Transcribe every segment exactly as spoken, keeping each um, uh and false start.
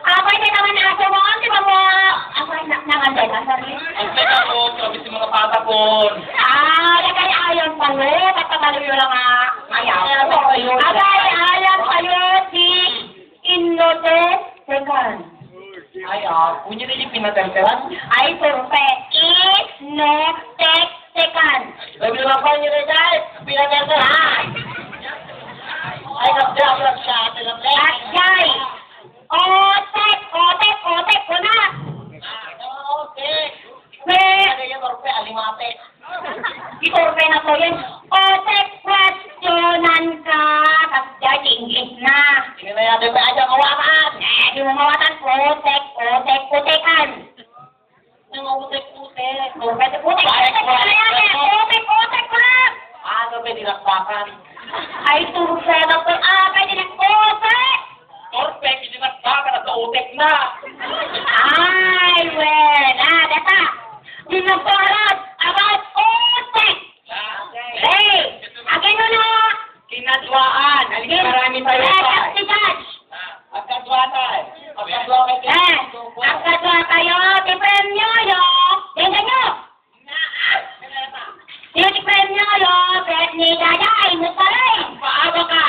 Apay, di naman aso mo, di ba mo? Apay, na-, nanganday ka, sorry. Ang teka po, sabi si mga pata po. Ah, lagay ayon pa, no? Ba't pabalo yun lang, ah? Ayaw. Ayaw pa yun. Agay ayon pa yun, si Innote Second. Ay, ah, kunya na yung pinaterteran? Ay, turpe. Innote Second. Sabi naman pa, yun ay dahil pinaterteran. Ay, nagdablag siya, ate, nagdablag. Agay. Otek, otek, otek, kuna. Ah, otek. Pe- Ano yung orpe? Alimate. Di orpe na to yun. Otek, questionan ka. Tapos dyan, English na. Hindi na yan, di ba? Ayaw mawatan. Eh, di mo mawatan. Otek, otek, otekan. Nang utek-utek. Utek-utek. Utek-utek. Utek-utek ko lang. Ano ba dinakdakan? Ay, turpe na po. Ah, pwede na po, sir. Turpe, dinakdakan at utek na. Ay, well, ah, data. Di na po alam about utek. Hey, akin mo na. Kinaduaan. Halika, marami tayo pa. Yes, si Judge. Ah, agkadua tayo. Agkadua kayo. Eh, agkadua tayo. Ti premyo, yo. Tingnan nyo. Ti premyo, yo. Pet ni Dada, ay, Mutalay. Paaba ka.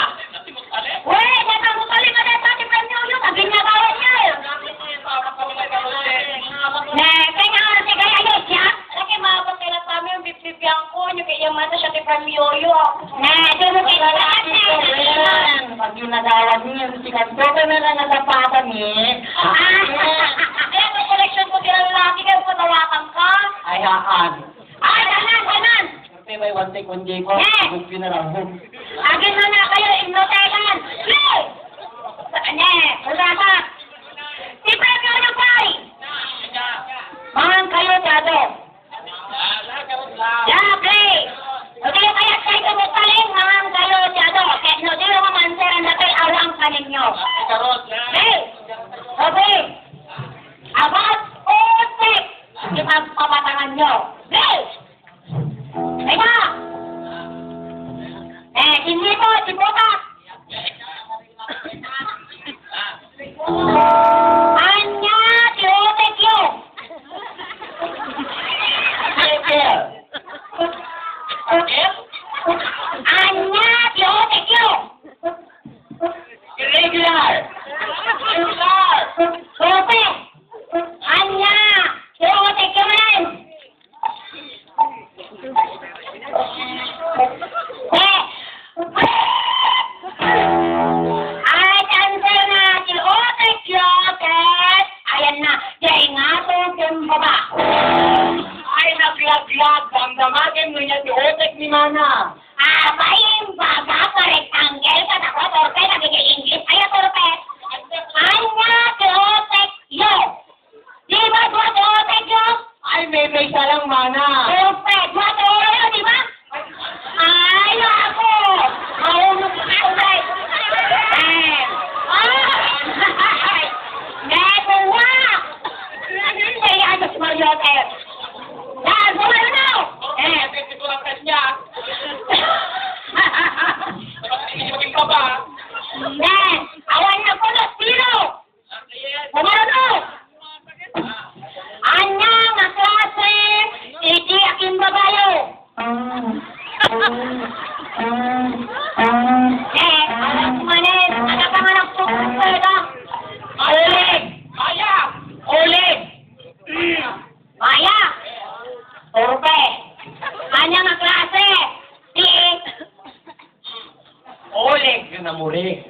Weh, data Mutalay ka data, ti premyo, yo. Sabi niya, bawal niya, eh. Ne, kaya nga, sige, ayos, ya. Lagi, mabang kailan kami, Bibiangko, nyo kaya mata siya ti premyoyo. Ne, di mo kaya mata. Pag yung nagawad niyo, si Kanto, kaya na lang natapatan eh. Ah, kaya may koleksyon ko, di lang lagi kayo patawakan ka. Ay, haan. Ay, tanan, tanan. Siyempre, may one take, one day ko. Ne. Huwag pinarahon. Agin mo na kayo, ignotelan. Ne! Ne, urasa. Si premyo na pay. Mangan kayo, Tado. Lovely! O, di kaya kayo tumutaling, mangan kayo, Tado. Kaya no, di mo manseran na kayo, awang kaninyo. Hey! Okay! About utik! Di magpapatangan nyo. Hey! Ikaw! Eh, hindi po, si Putak! Ania ti utekyo? Ania ti utekyo? Irregular. Irregular. Utek. Ania ti utekyo man? Eh. Ay, cancer na ti utek, yotek. Ayan na, diay nga to, kumbaba. Ay, naglaglag, damdamagen no niya ti utek ni Mana. Apay, imbaga, pa rectangle, kadakot, torpe, dagiti English, ay, torpe. Ania ti utekyo? Di ba, dua ti utekyo? Ay, may maysa lang, Mana. Torpe, dua ti utekyo, di ba? Ay, ako! Mahulog ka, Torpe! Eh, ay! Neto, wa! Ay, Diyos Maria, eh! Yan, gumano! Eh! Eh, awan na po na tiro! Umarado! Ania nga klase iti akimbabayo? Eh, anak manen, anak nga nagtutumpay ka. Ulit! Maya! Ulit! Maya! Turpe! Ania nga klase ti Ulit nga namuri.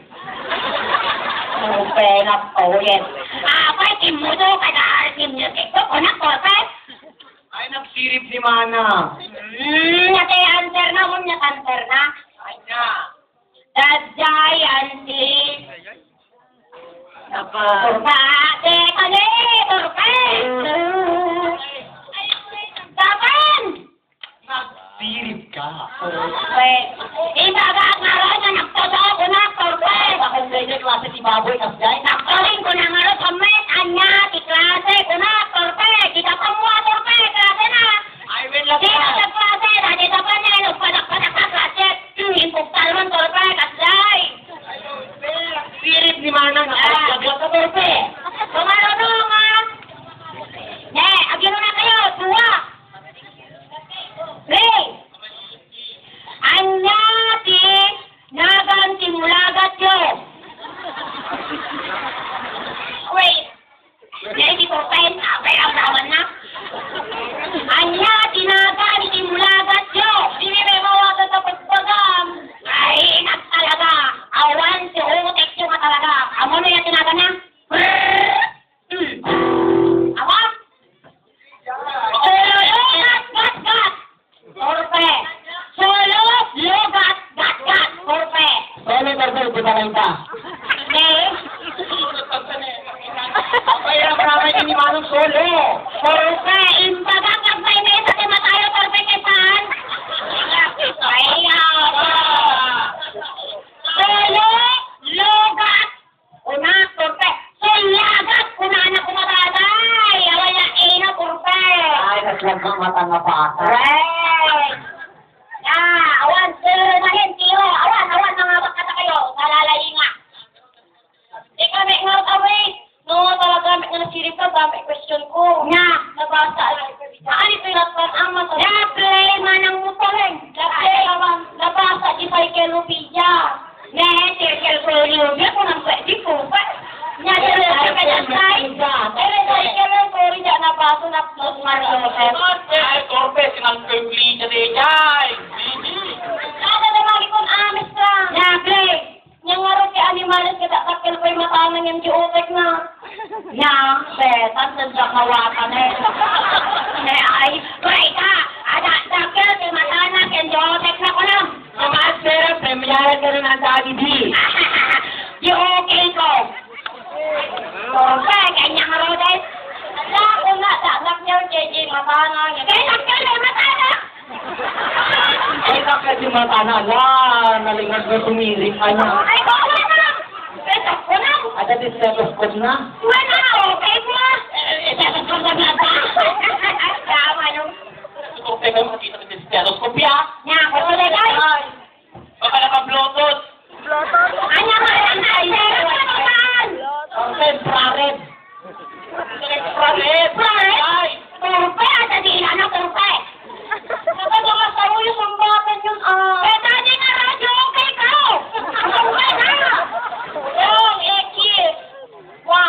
Turpe nga ulit. Apay, timmudo ka na, timmudo ka na, turpe. Ay, nagsirib ni Mana. Hmm, nia ti answer na, ania ti answer na? Ania? Daydiay, anti. Apa? Turpe, kani, turpe. Dapan! Nagsirib ka. Turpe. Imbaga ngarud nga nagtotoo ko na, turpe. Bakit sa inyo klase ti baboy, kasjay? Nagtuling ko na ngarud, kami, ania ti klase ko na, turpe. Kita pa mo, turpe, klase na. Ay, wait lang. Di ka sa klase, dati ka pa niya, nagpadak-padak ka, klase. Hmm, impuktal mo, turpe, kasjay. Ay, turpe, nagsirib Ni Manang, ah, nagkakatorpe. Kumarunong, ah. Ne, agino na kayo, dua. Three. Ania ti nagan ti mulagatyo? Wait. Dahil di ko pen, apay ang tawag na. Ania ti nagan ti mulagatyo? Dili may mawatan sa pagpagam. Ay, nagtalaga. Awan ti utek nga talaga. Amo na yung tinagan na. Awa? Solo, gat, gat, gat. Torpe. Solo, lugat, gat, gat. Torpe. Solo, torpe, di ba lang ka? Hindi. Kaya marami ni Manong Solo. Torpe, imbaga pag may mesa di matayo, torpe, kesan. Ay, awa. Solo, lugat, Una, kurpe. Sulagat, kunana ko mataday. Awan ya, ino, kurpe. Ay, naslagmang mata nga bata. Correct. Ah, awan, sir, mahin, tiyo. Awan, awan, mga bakata kayo. Nalalayi nga. Di kami nga away. No, talaga, may nga nasirip ka, dami question ko. Nga. Nabasa, ay, Ani pinagpan ang mata? Daplay manang mutalen. Daplay awan. Nabasa di pay kelubiya. Ne, circle ko yun. Di ko nang pwede ko pa. Nya, sir, ay, kaya tayo. Pero sa ikaw lang, sorry, di nabasa na po, Mario. Ay, torpe, sinang kelubiya di jay. Kada na mali kong amis lang. Daplay. Nya ngarud ti animales nga dakdakkel pay matana ngem di utek na. Nya, betan, saan siya mawatan eh. Ne, ay, pray ka! Adakdakkel ti matana ken di utek na kunam. Master, premiere ka rin ang Daddy B. Di okay ko. Okay, kanya ngarud eh. Ala, kuna, dakdakkel, J J, matana. Kaya dakdakkel, matana. Ay, bakit yung mata na? Ala, nalingag na sumiring ka na. Ay, baka na! Stethoscope na! Ada di stethoscope na? Wala, okay po. Eh, stethoscope na nga ba? Ay, tama yung Ito, teka, makita ko yung stethoscope, ya. Nya, ako talaga. Ay. Baka naka-Bluetooth. Anya nga yan, ay, sir? Ano naman? Ang infrared. Infrared. Infrared? Ay. Turpe, ah, sa dila na, turpe. Baka mga saruyo, sumbatan yun, ah. Eh, tadi nga radyo, okay ka, oh. Turpe na. Wrong, eh, kiss. Wa.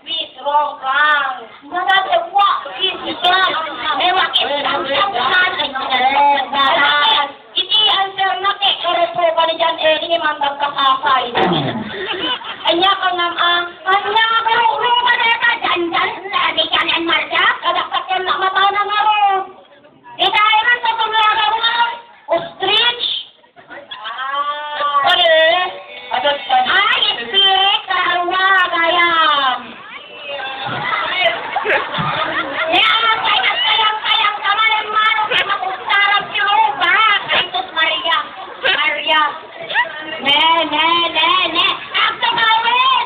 Wait, wrong, wrong. Nagate, wa, kiss, wrong. Eh, wa, kiss, wrong. Wait, wait, wait. Iti answer na ti, karepo ka ni Jan Eli ni Mandang Kasasay. Anya ka nga, ah, anya nga, pero, pero ka na ka, Jan, Jan, na, di ka na, Marcia, kadakdak yan na mata na nga ro. Di tayo man sa panglaga mo, ostrich. Pare, adat pa ni. Ay, spirit, kararwa, gayam. Ne, amatay, nagkayang-kayang ka man, hermano, kay makustarang si Jehovah. Ay, sus, Maria. Maria. Ne, ne, ne, ne. Agkakawin!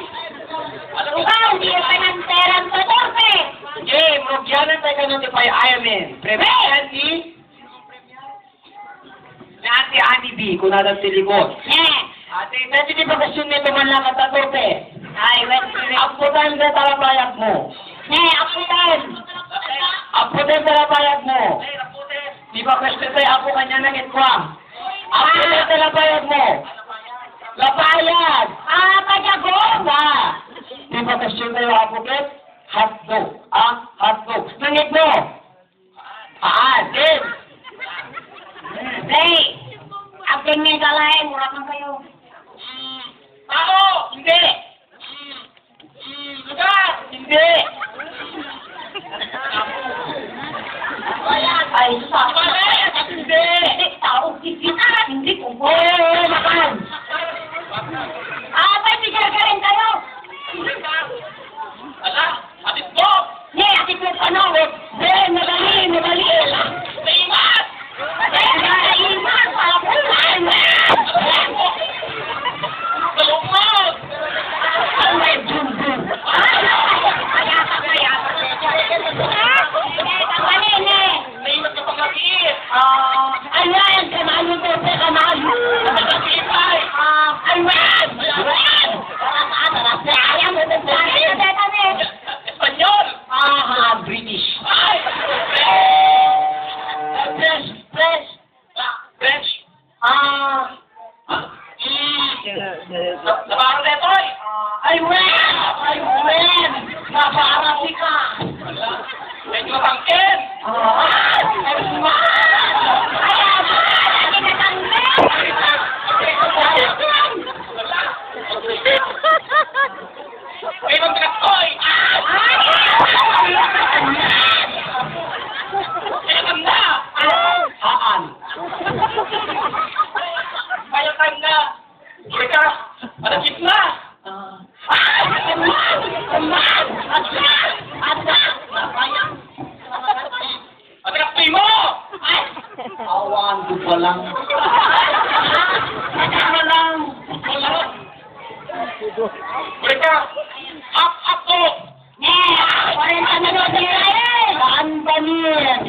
Ikaw, di ka nanteran sa torpe. Jay, murugyanan tayo ka notify, I M N. Prevent, Ni Ate Annie B, kunada ti likod. Ne. Ate, pwede di ba question nito man lang ang tatorpe? Ay, well, correct. Aputan ka talapayag mo. Ne, aputan. Aputan talapayag mo. Di ba question tayo, apo kanya na gitwa? Aputan talapayag mo. Lapayag. Ah, pajagong. Sa. Di ba question tayo, apo kit? Hotdog. Ah, hotdog. Nangit mo. Ah, Dave! Dave! Acting ni Kalay, mura man kayo. Mm, tao, hindi. Mm, mm, lugar, hindi. Ay, sa- Hindi. Hindi, tao, hindi, hindi, hindi, kung- Oo, makan. Ah, pwede ka rin kayo. Ala, Ay, friend! Naparati ka! Medyo tangkil! Ah! Ay, friend! Ay, friend! Ay, friend! Ay, friend! Ay, friend! Ay, friend! Ay, friend! Ay, friend! Haan! Ay, friend! Ika, manakit na! Ah. Ay! Aman! Aman! Aman! Aman! Aman! Aman! Aman! Aman! Aman! Awan ko pa lang. Aman lang! Aman lang! Balik ka! Up, up, up! Kwarenta minutos na eh! Saan ba niya?